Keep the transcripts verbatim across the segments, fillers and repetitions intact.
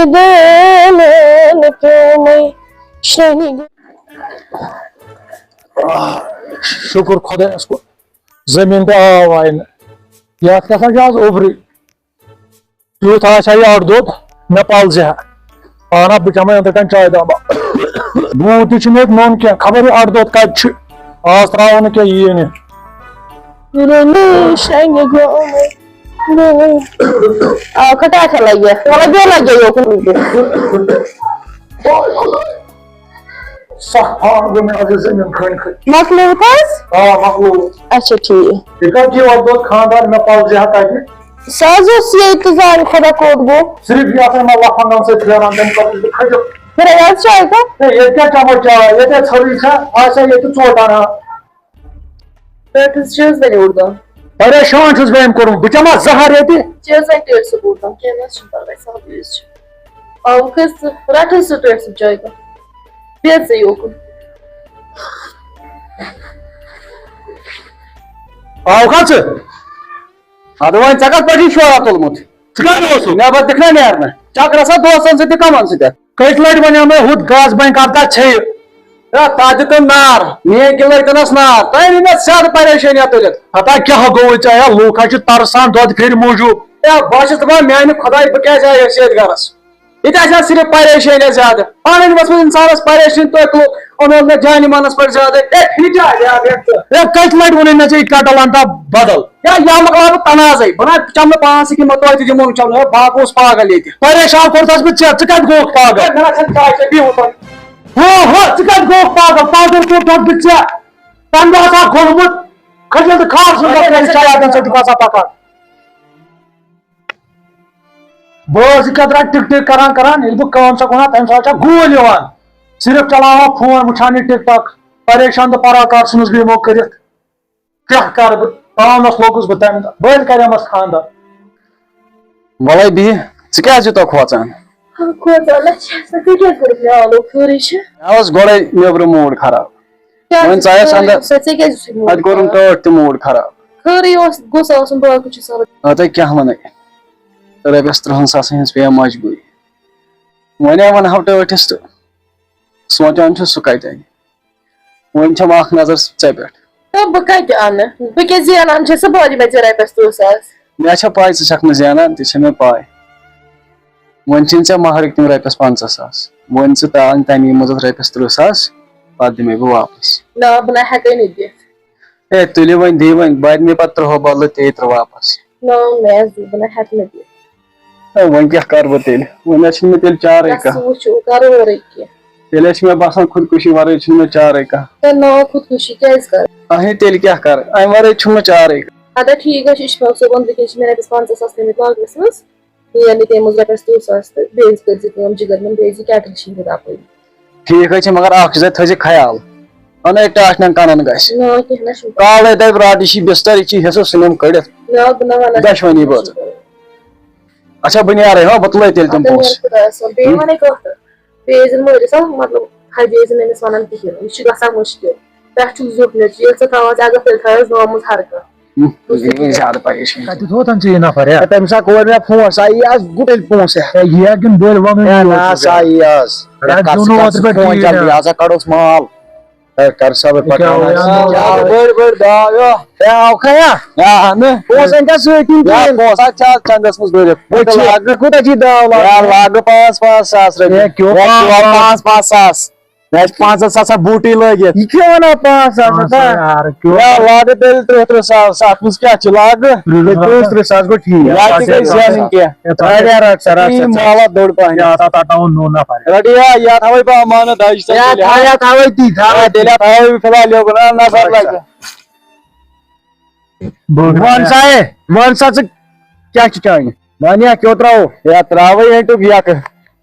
دٲنَن پیومَے شنہِ۔ شُکُر خۄدایَس کُن، زٔمیٖن تہِ آو واینہٕ۔ یَتھ کیٛاہ سا چھُ آز اوٚبرُے؟ یُتھ آسہِ ہا یہِ اَڑٕ دۄد، مےٚ پَلزِ ہا۔ اَہَن ہا، بہٕ چَمہٕ یِتھَے کٔنۍ چاے دامہ۔ بوٗٹ تہِ چھُنہٕ ییٚتہِ نوٚن کینٛہہ، خبر یہِ اَڑٕ دۄد کَتہِ چھُ۔ آز ترٛاوو نہٕ کینٛہہ، یِیِو نہٕ۔ رُنہٕ شنہِ گوٚمُت۔ آ، کھٹا کھلا گیا۔ والا گیا لگ گیا یوکُن۔ سخ پھان گوٚو مےٚ آز یہِ زٔمیٖن کھٔنۍ کھٔنۍ۔ مۄکلیوُت حظ؟ آ، مۄکلیوُت۔ اچھا، ٹھیٖک۔ یہِ کَتہِ چھِ یورٕ دۄد خانٛدار، مےٚ پَلزِ ہا تَتہِ؟ سُہ حظ اوس ییٚتہِ زانہِ خۄدا کوٚت گوٚو۔ صرف یہِ آسان مےٚ لَفَن دَن سۭتۍ پھیران، تَمہِ پَتہٕ چھُس بہٕ کھٔٹِتھ۔ پھِرے حظ چایہِ کپ؟ ہے، ییٚتہِ کیٛاہ چٮ۪مو چاے؟ ییٚتہِ ژھٔرٕے چھا؟ آسہِ ہا ییٚتہِ ژوٚٹ اَنان۔ پرٛٮ۪کٹِس چھِ حظ وۄنۍ اوٚڑ دۄہ۔ پریشان چھُس بہٕ أمۍ کوٚرمُت۔ بہٕ چَمہٕ ہا زَہر ییٚتہِ۔ چھِ حظ وۄنۍ ٹیٹھ سُہ بوٗٹھ دَم؟ کینٛہہ نہ حظ چھُنہٕ پَرواے، سہلٕے حظ چھُ۔ آوُکھ حظ ژٕ؟ رَٹ حظ سُہ ٹیٹھ سُہ چایہِ کپ۔ بیٚہہ ژٕ یوکُن۔ آوُکھا ژٕ؟ اَدٕ وۄنۍ ژےٚ کَتھ پٮ۪ٹھ چھُے شورا تُلمُت؟ ژٕ کَتہِ اوسُکھ؟ نٮ۪بر دِکھ نا نیرنہٕ۔ چکرس ہا دوستن سۭتۍ تہٕ کَمن سۭتۍ؟ کٔژِ لَٹہِ وَنیو مےٚ ہُتھ گاسہٕ بَنہِ کَر تَتھ ژھیٚیہِ؟ ہے، تَتھ دیُتُن نار، میٛٲنۍ کِنۍ لٔڑکَن ٲس نار، تۄہہِ أنِو مےٚ زیادٕ پریشٲنی اَتھ تُلِتھ۔ ہتا کیٛاہ گوٚوُے ژےٚ؟ ہے، لوٗکھ حظ چھِ ترسان دۄدٕ پھیٚرِ موٗجوٗب۔ ہے، بہٕ حظ چھُس دَپان، میٛانہِ خۄدایہِ، بہٕ کیٛازِ آیوس ییٚتھۍ گَرَس؟ ییٚتہِ آسہِ ہا صرف پریشٲنی زیادٕ۔ پانہٕ ؤنۍ ؤژھ اِنسانَس پریشٲنی، تُہۍ تُلو، اوٚنوُ مےٚ جانہِ مانَس پٮ۪ٹھ زیادٕ۔ ہے، پھِٹیا، ہے، پھِٹ ژٕ۔ ہے، کَتہِ لَٹہِ ووٚنُے مےٚ ژےٚ یہِ کَٹَل اَن تہٕ بدل؟ یا، یا مۄکلاو بہٕ تنازَے۔ بہٕ نہ چَمہٕ نہٕ پانَس سۭتۍ یِمَن توتہِ دِمو نہٕ چَمنہٕ۔ ہے، بہٕ ہا گوٚوُس پاگل ییٚتہِ۔ پریشان کوٚرتھَس بہٕ ژےٚ، ژٕ کَتہِ گوٚوُکھ پاگل؟ ہے، مےٚ نہ چھَنہٕ چاے چےٚ، بِہِو تُہۍ۔ ہو، ہو، ژٕ کَتہِ گوٚوُکھ پاگل؟ پاگل کوٚرتھَس بہٕ ژےٚ؟ تَمہِ دۄہ ہسا گوٚنمُت کھٔجل تہٕ کھار سُنٛد ہے، دَفتر ہے، چاے آسان ژےٚ دُکان سا پَکان۔ بہٕ ٲسٕس کَتھ رَٹھ ٹِک ٹِک کران کران، ییٚلہِ بہٕ کٲم چھَکھ وَنان، تَمہِ ساتہٕ چھا گوٗلۍ یِوان۔ صرف چلاوان فون، وٕچھان یہِ ٹِک ٹاک، پریشان تہٕ پراکار ژھٕنُس بہٕ یِمو کٔرِتھ۔ کیٛاہ کَرٕ بہٕ؟ پانَس لوٚگُس بہٕ تَمہِ دۄہ۔ بٔلۍ کَریمَس خانٛدر۔ وَلَے بِہہِ، ژٕ کیٛازِ یوٗتاہ کھوژان؟ ہا، کھوژان نہ چھَس نہٕ، ژےٚ کیٛازِ کوٚرُتھ مےٚ آلو خٲرٕے چھِ؟ مےٚ اوس گۄڈَے نیٚبرٕ موٗڈ خراب۔ کیٛاہ وۄنۍ ژایَس خٲرٕے اَندَر۔ اوس، ژےٚ کیٛازِ اوسُے موٗڈ اَتہِ کوٚرُم خراب؟ ٹٲٹھ تہِ موٗڈ خراب۔ خٲرٕے اوس، گوٚژھ آسُن، باقٕے چھُ سَبٕز۔ آ، تۄہہِ کیٛاہ وَنَے؟ رۄپیَس تٕرٛہَن ساسَن ہِنٛز پیٚیَم مجبوٗری۔ وۄنۍ ہا وَنہٕ ہاو ٹٲٹھِس تہٕ سونٛچان چھُس سُہ کَتہِ اَنہِ۔ وۄنۍ چھَم اَکھ نظر ژےٚ پٮ۪ٹھ۔ تہٕ بہٕ کَتہِ اَنہٕ؟ بہٕ کیٛاہ زینان چھَس، سُہ بوزِ مےٚ ژےٚ رۄپیَس تٕرٛہ ساس۔ مےٚ چھےٚ پَے ژٕ چھَکھ نہٕ زینان، تہِ چھےٚ مےٚ پَے۔ وۄنۍ چھِنہٕ ژےٚ مَہرٕکۍ تِم رۄپیَس پنٛژاہ ساس۔ وۄنۍ ژٕ ترٛاو تَمی منٛز اَتھ رۄپیَس تٕرٛہ ساس، پَتہٕ دِمَے بہٕ واپَس۔ نہ، بہٕ نہ ہٮ۪کَے نہٕ دِتھ۔ ہے، تُلِو وۄنۍ، دِیِو وۄنۍ، بَرِ مےٚ پَتہٕ تٕرٛہ بدلہٕ تیٚیہِ تٕرٛہ واپَس۔ نہ، مےٚ حظ دِیِو، بہٕ نہ ہٮ۪کہٕ نہٕ دِتھ۔ ہے، وۄنۍ کیٛاہ کَرٕ بہٕ تیٚلہِ؟ وۄنۍ حظ چھِنہٕ مےٚ تیٚلہِ چارَے کَس کانٛہہ۔ وٕچھِو، کَرو ورٲے کینٛہہ۔ تیٚلہِ حظ چھِ مےٚ باسان، خودکُشی وَرٲے چھُنہٕ مےٚ چارَے کانٛہہ۔ ہے، نہ، خودکُشی کیٛازِ کَرٕ؟ اَہَے، تیٚلہِ کیٛاہ کَرٕ؟ اَمہِ وَرٲے چھُنہٕ مےٚ چارَے کانٛہہ۔ اَدٕ ٹھیٖک حظ چھُ، اِشفاق صٲبُن وٕنکیٚن چھِ مےٚ رۄپیَس پنٛژاہ ساس تھٲیمٕتۍ لاگنَس منٛز۔ یہِ یہِ تٔمۍ منٛز رۄپیَس تٕرٛہ ساس تہٕ بیٚیہِ کٔرۍ زِ کٲم، جِگر نُن، بیٚیہِ زِ کیٹرِنٛگ چھِ یِہِنٛدِ اَپٲری۔ ٹھیٖک حظ چھِ، مگر اَکھ چیٖز حظ تھٲیزِ خیال، اَنَے ٹاٹھٮ۪ن کَنَن گژھِ۔ نہ، کینٛہہ نہ چھُنہٕ۔ کالَے دَپہِ، راتھ یہِ چھِ بِستَر، یہِ چھِ حِصہٕ، سُہ نِم کٔڑِتھ۔ نہ، بہٕ نہ وَنان۔ دۄشوٕنی بٲژ۔ اچھا، بہٕ نیرَے، ہا، بہٕ تُلَے تیٚلہِ تِم اَدٕ پونٛسہٕ۔ نیرٕ خۄدایَس حوالہٕ۔ بیٚیہِ ہُم؟ وَنَے کَتھ۔ بیٚیہِ ٲسۍ زِ مٲلِس، ہا، مطلب، حجہِ ٲسۍ زِ نہٕ أمِس وَنان کِہیٖنۍ۔ یہِ چھُ گژھان مُشکِل۔ پٮ۪ٹھ چھُکھ زیُٹھ نیٚچوٗ، ییٚلہِ ژٕ تھاوان ژٕ اَگر تیٚلہِ تھاوٮ۪س گامہٕ منٛز ہر کانٛہہ۔ ہُم، یہِ گٔے زیادٕ پریشٲنی۔ کَتہِ ووتَن ژےٚ یہِ نفر، ہے؟ ہے، تٔمِس ہا کوٚر مےٚ فون، سا یی آز گُٹٕلۍ پونٛسہٕ۔ ہے، یہِ ہا کِنہٕ بٔلۍ وَنُن ہے، یوت نہ، یوت سا یہِ۔ یی آز۔ ہے، کَر ژٕ دِنہٕ کَر اوترٕ ژٕ پٮ۪ٹھ فون ڈیٖل جلدی، مےٚ۔ آز ہا کَڑوس مال۔ ہے، کَر سا بہٕ یہِ کیٛاہ پَکان وَنان؟ آز۔ یہِ کیٛاہ بٔڑ بٔڑ داو، یو۔ ہے، آو کھا یا؟ ہے، اَہَنہٕ۔ پونٛسہٕ چھا سۭتۍ کِنہٕ یا کِہیٖنۍ؟ پونٛسہٕ ہا چھِ آز چَندَس منٛز بٔرِتھ۔ وٕچھ، لاگہٕ۔ کوٗتاہ چھی داو لاگُن؟ یا لاگہٕ پانٛژھ پانٛژھ ساس رۄپیہِ۔ ہے، کیٛاہ یا کیٛاہ پانٛژھ؟ پانٛژھ پانٛژھ ساس؟ مےٚ چھِ پانٛژَن ساسَن بوٗٹٕے لٲگِتھ۔ یہِ کیٛاہ وَنان پانٛژھ ساس ہَتھ، پانٛژھ ساس ہا؟ یار، کیٛاہ؟ یا لاگہٕ تیٚلہِ تٕرٛہ تٕرٛہ ساس، اَتھ منٛز کیٛاہ چھُ؟ لاگہٕ۔ تٕرٛہ تٕرٛہ ساس گوٚو ٹھیٖک۔ یا تہِ گٔے زینٕنۍ کینٛہہ۔ یا تَتھ رَٹھ یار، رَٹھ سا، رَٹھ سا، یہِ رَٹھ سا۔ مالا دوٚر پہن۔ یا تَتھ رَٹناوُن نوٚو نفر۔ رَٹھ یا، یا تھاوَے بہٕ اَمانَت دَجہِ تَل یا تیٚلہِ۔ تھاو، یا تھاوَے تی، تھاوَے آ، تی۔ تیٚلہِ تھاوَے بہٕ فِلحال یوکُن، آ، نظر لَگہِ۔ بہٕ وَن سا، ہے، وَن سا ژٕ کیٛاہ چھُ چانہِ؟ وَن یا کیٛاہ ترٛاوو؟ یا ترٛاوَے ہیٚٹُک یَکہٕ۔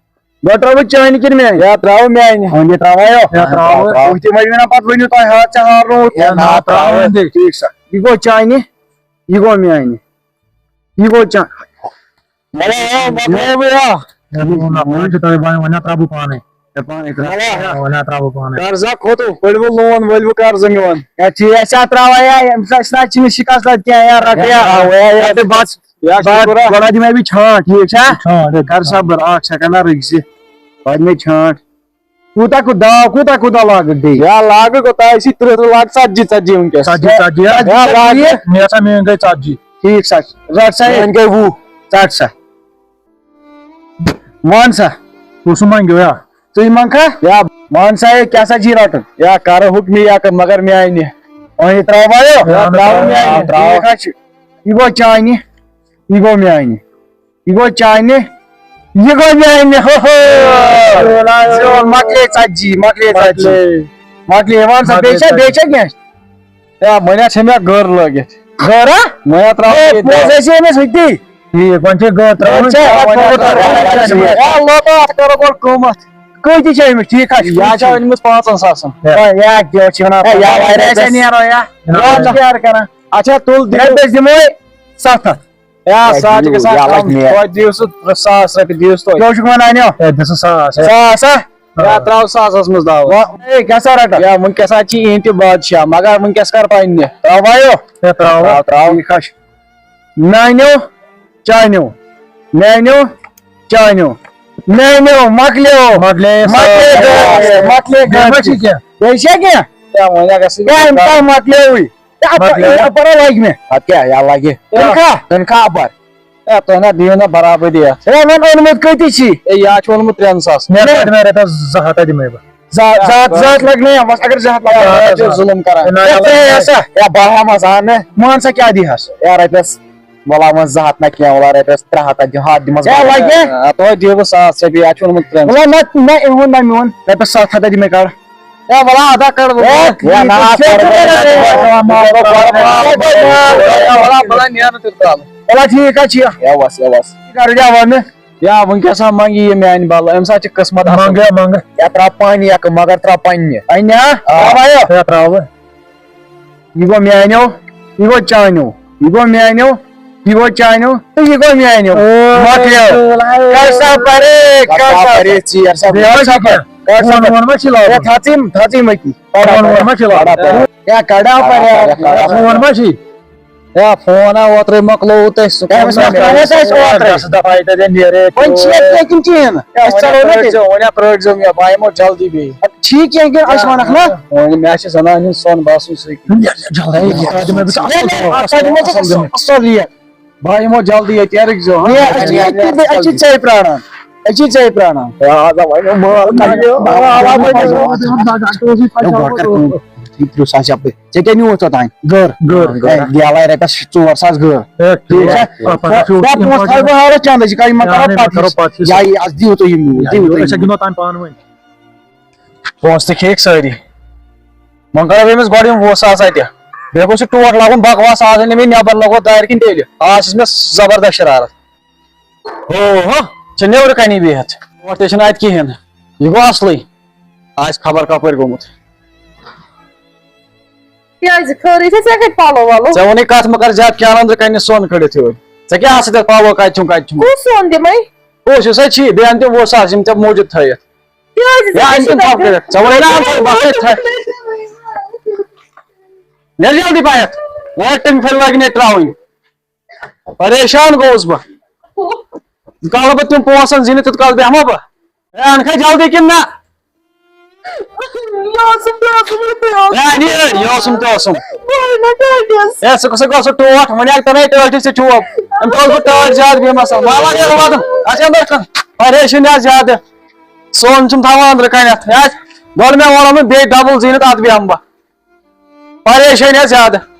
گۄڈٕ ترٛاوو چانہِ کِنہٕ میانہِ؟ یا ترٛاوو میانہِ۔ وۄنۍ یہِ ترٛاوایو۔ یا ترٛاوو۔ تُہۍ تہِ مٔنِو نا پتہٕ، ؤنِو تۄہہِ ہاتھ ژےٚ ہارنووُتھ۔ یا نہ، ترٛاوو۔ ٹھیٖک سا۔ یہِ گوٚو چانہِ، یہِ گوٚو میانہِ۔ یہِ گوٚو چا-، مطلب، آ، مطلب، آ۔ ہے، وۄنۍ چھُ تۄہہِ وۄنۍ، وۄنۍ ہا ترٛاوٕ بہٕ پانے۔ ہے، پانے ترٛاو۔ وۄنۍ ہا ترٛاوٕ بہٕ پانے۔ قرضا کھوٚتُو، کٔڑوٕ لون، ؤلوٕ قرضہٕ میون۔ ہے، ٹھیٖک، أسۍ ہا ترٛاوان یا، ییٚمہِ ساتہٕ أسۍ نہ چھِنہٕ شِکست اَتھ کینٛہہ، یا رَٹہٕ یا۔ ہے، ہے، ہے۔ رَٹہٕ بَس۔ یا بہٕ شُکُر ہا۔ گۄڈٕ دِمے بہٕ چھانٛٹ، ٹھیٖک چھا؟ چھانٛٹ، ہے، کر صبر، اکھ سیکنڈا رُکۍ زِ۔ گۄڈٕ دِمے چھانٛٹ۔ کوٗتاہ کوٗتاہ داو، کوٗتاہ کوٗتاہ لاگکھ بیٚیہِ؟ یا لاگہٕ کوٗتاہ، أسی ترٕٛہ تہٕ لاگہٕ ژتجی، ژتجی وٕنکیٚس۔ ژتجی، ژتجی۔ یا لاگہٕ۔ مےٚ ہسا میٲنۍ گٔے ژتجی۔ ٹھیٖک سا، رٹ سا یہِ۔ میٲنۍ گٔے وُہ۔ ژٹ سا۔ وَن سا۔ کُس منٛگیو یا؟ ژٕے منٛگکھا؟ یا۔ وَن سا یہِ، کیٛاہ سا چھی رَٹُن؟ یا کَرٕ حُکمہِ یا کَرٕ، مگر میٛانہِ۔ وۄنۍ یہِ ترٛاوہا یہِ؟ یا، ترٛاو، میٛانہِ۔ ترٛاو۔ ٹھیٖک حظ چھُ۔ یہِ گوٚو چانہِ۔ یہِ گوٚو میٛانہِ۔ یہِ گوٚو چانہِ۔ یہِ گوٚو میٛانہِ۔ ہو ہو۔ زیوٗن، مۄکلے ژتجی، مۄکلے ژتجی۔ مۄکلے۔ مۄکلے، وَن سا، مۄکلے بیٚیہِ چھا، ژتجی۔ بیٚیہِ چھا کینٛہہ؟ ہے، وۄنۍ ہا چھےٚ مےٚ گٔر لٲگِتھ۔ گٔر ہا؟ وۄنۍ ہا ترٛاوو ہے، ییٚتہِ پونٛسہٕ دَہ۔ ٲسۍ أمِس ہُتہِ۔ ٹھیٖک، وۄنۍ چھے گٔر ترٛاوٕنۍ۔ ہے، ژےٚ ہا وۄنۍ ہا پونٛسہٕ ترٛاوو۔ ترٛاوٕنۍ۔ ہے، لوکو، اَتھ کَرو گۄڈٕ قۭمَتھ۔ کۭتِس چھےٚ أمِس؟ ٹھیٖک حظ چھُ۔ یا چھےٚ أنمٕژ پانٛژَن ساسَن۔ ہے، یا کیٛاہ چھِ وَنان؟ ہے، یا وۄنۍ رۄپیَس۔ رۄپیَس نیرو یا۔ جِناب۔ رۄپیَس کیٛاہ کَران؟ اچھا، تُل دِیِو۔ رۄپیَس دِمو أسۍ ستھ ہَتھ۔ یا ہے، ساس چھِ دِیِو، گژھان یا کَم۔ لَگہِ مےٚ۔ توتہِ دِیِو سُہ ترٛےٚ ساس رۄپیہِ دِیِوس توتہِ۔ کیٛاہ چھُکھ وَنان یو؟ ہے، دِ سا ساس، ہے۔ ساس ہا؟ یا ترٛاو ساسَس منٛز دَہ۔ وۄنۍ، ہے، کیٛاہ سا رَٹَکھ؟ یا وٕنکیٚس حظ چھِ یِہِنٛدِ تہِ بادشاہ، مگر وٕنکیٚس کر پننہِ۔ ترٛاو بایو۔ ہے، ترٛاو۔ ترٛاو، ترٛاو۔ ٹھیٖک حظ چھُ۔ میٛانیو، چانیو، میٛانیو، چانیو، میٛانیو، مۄکلیو۔ مۄکلے سا۔ مۄکلے گٲڑۍ، مۄکلے بیٚیہِ ما گٲڑۍ۔ چھِ کینٛہہ؟ بیٚیہِ چھا کینٛہہ؟ یا وۄنۍ اگر سُہ ہے، أمۍ تام مۄکلیوٕے۔ ہے، اَپَر، مۄکلیو۔ ہے، اَپَر لَگہِ مےٚ۔ اَدٕ کیٛاہ، یا لَگہِ۔ تنخواہ۔ تنخواہ اَپَر۔ ہے، تۄہہِ نہ دِیِو نہ برابٔدی اَتھ۔ ہے، وۄنۍ اوٚنمُت کۭتِس چھی؟ ہے، یہِ حظ چھُ اوٚنمُت ترٛٮ۪ن ساسَن۔ مےٚ رَٹہِ، مےٚ رَٹہِ حظ زٕ ہَتھ ہا دِمَے بہٕ۔ زٕ ہَتھ، زٕ ہَتھ، زٕ ہَتھ لَگہِ نہ، بَس اگر زٕ ہَتھ لَگہِ۔ ہے، تُہۍ چھِو ظُلُم کران۔ ہے، نہ، ہے، نہ، ژٕ ہے، نہ۔ ہسا۔ ہے، بہٕ ہٮ۪مہٕ ہا زانٛہہ نہٕ۔ مان سا کیٛاہ دی ہَس؟ ہے، رۄپیَس، وَلہٕ ہا وۄنۍ زٕ ہَتھ نہ کینٛہہ، وَلہٕ ہا رۄپیَس ترٛےٚ ہَتھ ہا دِ، ہَتھ دِمَس ہے، بہٕ۔ لَگہِ۔ آ، تۄہہِ دِیِو بہٕ ساس رۄپیہِ، یہِ حظ چھُ اوٚنمُت ترٛٮ۪ن۔ وَلہٕ نہ، نہ، اِہُنٛد نہ میون، رۄپیَس سَتھ ہَتھ ہا دِ مےٚ کَڑ۔ ہے، وَلہٕ اَدا کَڑ وۄنۍ۔ ہے، ہے، نہ، ہے، کَڑ وۄنۍ۔ ہے، وَلہٕ، وَلہٕ، نیرٕ تیٚلہِ ترٛاوٕ۔ وَلہٕ، ٹھیٖک حظ چھُ۔ یَوَس، یَوَس۔ یہِ کَرٕ جا وَنہٕ۔ یا وٕنکیٚس ہا منٛگہِ یہِ میٛانہِ بدلہٕ، أمِس حظ چھِ قٕسمت اَصٕل۔ منٛگہٕ، منٛگہٕ۔ یا ترٛاو پننہِ یَکہٕ، مگر ترٛاو پننہِ۔ پننہِ ہا؟ آ۔ ترٛاوَے ہا؟ ہے، ترٛاوٕ۔ یہِ گوٚو میٛانیو، یہِ گوٚو چانیو، یہِ گوٚو میٛانیو، یہِ گوٚو چانیو، تہٕ یہِ گوٚو میٛانیو۔ او، مۄکلیو۔ کَر سا پَرے، کَر کَر سا سا۔ پَرے، ژیر سا۔ بیٚیہِ ما چھِ کینٛہہ؟ کَر سا فون پَرے۔ وون ما چھِ لاگُن؟ ہے، تھَژٕم، تھَژٕم أتی۔ فون وون ما چھِ لاگُن؟ ہے، کَڑا پَرے۔ فون ما چھِ؟ ہے، فون ہا اوترَے مۄکلووُ تۄہہِ، سُہ ہے، فون أمِس ما مۄکلووُ اَسہِ اوترَے۔ دَس دَفعہ ییٚتہِ نیرے۔ وۄنۍ چھِ ییٚتہِ کینٛہہ کِنہٕ کِہیٖنۍ نہٕ؟ ہے، أسۍ وۄنۍ ژَلو نہ پرٛٲرۍ تیٚلہِ۔ زیو، وۄنۍ ہا پرٛٲرۍ زیو مےٚ، بہٕ یِمو جلدی بیٚیہِ۔ ٹھیٖک کینٛہہ کِنہٕ اَسہِ وَنَکھ نا؟ وۄنۍ مےٚ چھِ زَنان ہِنٛز سۄن باسُن سۭتۍ۔ جلدی۔ ہے، ہے، اَتھ دِمے بہٕ اَصٕل، اَصٕل ریٹ۔ بہٕ یِمو جلدی ییٚتہِ، یہِ رُکۍ زیو، ہاں؟ ہے، أسۍ چھِ، أسۍ چھِ ژےٚ پرٛاران۔ أسۍ چھِ ژےٚ پرٛاران۔ ہے، آز ہا وۄنۍ مال کَڑیو۔ ہے، گۄڈٕ کَر کٲم۔ ٹھیٖک، ترٕٛہ ساس چھِ اَپٲرۍ۔ ژےٚ کیٛاہ نیوٗتھ توٚتام؟ گٔر۔ گٔر۔ ہے، گٔر۔ یہِ علاوٕ رۄپیَس ژور ساس گٔر۔ ہے، ٹھیٖک چھا؟ پَتہٕ چھُ ہے، پونٛسہٕ تھاوٕ بہٕ حالَس چَندَے، ژٕ کَر یِم ما ہے، کَرو ہے، پَتہٕ کَرو حِصہٕ۔ پَتہٕ حِصہٕ۔ یا یہِ، اَتھ دِیِو تُہۍ یِم، یہِ ہے، دِیِو تُہۍ أسۍ ہا یِم۔ گِنٛدو تام پانہٕ ؤنۍ۔ پونٛسہٕ تہِ کھیٚیِکھ سٲری۔ وۄنۍ کَرو أمِس گۄڈٕ یِم وُہ ساس اَتہِ۔ بیٚیہِ گوٚژھ یہِ ٹوٹھ لاگُن بکواس، آز أنۍ مےٚ نٮ۪بر لوگُن دارِ کِنۍ تیٚلہِ۔ آز چھُس مےٚ زبردست شرارت۔ اوہو، چھِ نیٚبرٕ کَنی بِہِتھ۔ ٹوٹھ تہِ چھِنہٕ اَتہِ کِہیٖنۍ۔ یہِ گوٚو اَصلٕے۔ آسہِ خبر کَپٲرۍ گوٚمُت۔ کیٛازِ خٲرٕے چھےٚ؟ ژےٚ کَتہِ پَلو وَلو؟ ژےٚ ووٚنُے کَتھ مہٕ کَر زیادٕ، کینٛہہ اَنٛدرٕ کَنہِ سۄن کٔڑِتھ ہیوٚر۔ ژےٚ کیٛاہ آسہٕ تَتہِ پَلو کَتہِ چھُم، کَتہِ چھُم؟ کُس سۄن دِمَے؟ کُس یُس ہے چھی، بیٚیہِ اَن تِم وُہ ساس یِم ژےٚ موٗجوٗد تھٲیِتھ۔ کیٛازِ؟ ہے، ژےٚ اَن تِم چھُے تھاو کٔرِتھ۔ ژےٚ ووٚنُے نا اَن تھاو بَس ہے تھٲے۔ نیرٕ جلدی پَہَتھ۔ وۄنۍ تٔمۍ پھِرِ لَگہِ نَے ترٛاوٕنۍ۔ پریشان گوٚوُس بہٕ۔ یوٗت کال بہٕ تِم پونٛسہٕ زینہٕ، تیوٗت کال بیٚہمہٕ بہٕ۔ ہے، اَنکھے جلدی کِنہٕ نہ؟ یہِ اوسُم تہِ اوسُم، یہِ تہِ اوسُم۔ ہے، اَنہِ أڑۍ، یہِ اوسُم تہِ اوسُم۔ بہٕ نہ ٹٲٹھِس۔ ہے، سُہ، سُہ گوٚو سُہ ٹوٹھ، وۄنۍ اَکہِ تَمے ٹٲٹھِس تہِ ٹھوپ۔ أمۍ تھوٚو بہٕ ٹٲٹھ زیادٕ بیٚیہِ مَسا۔ وَلہٕ، وَلہٕ، وَلہٕ، وَلہٕ۔ اَسہِ اَنٛدر کھَن۔ پریشٲنی آسہِ زیادٕ۔ سون چھُم تھاوان أنٛدرٕ کَنٮ۪تھ۔ ہے، گۄڈٕ مےٚ ووٚنمُت بیٚیہِ ڈبل زیٖنِتھ اَتھ بیٚہمہٕ بہٕ۔ پریشٲنی آسہِ زیادٕ۔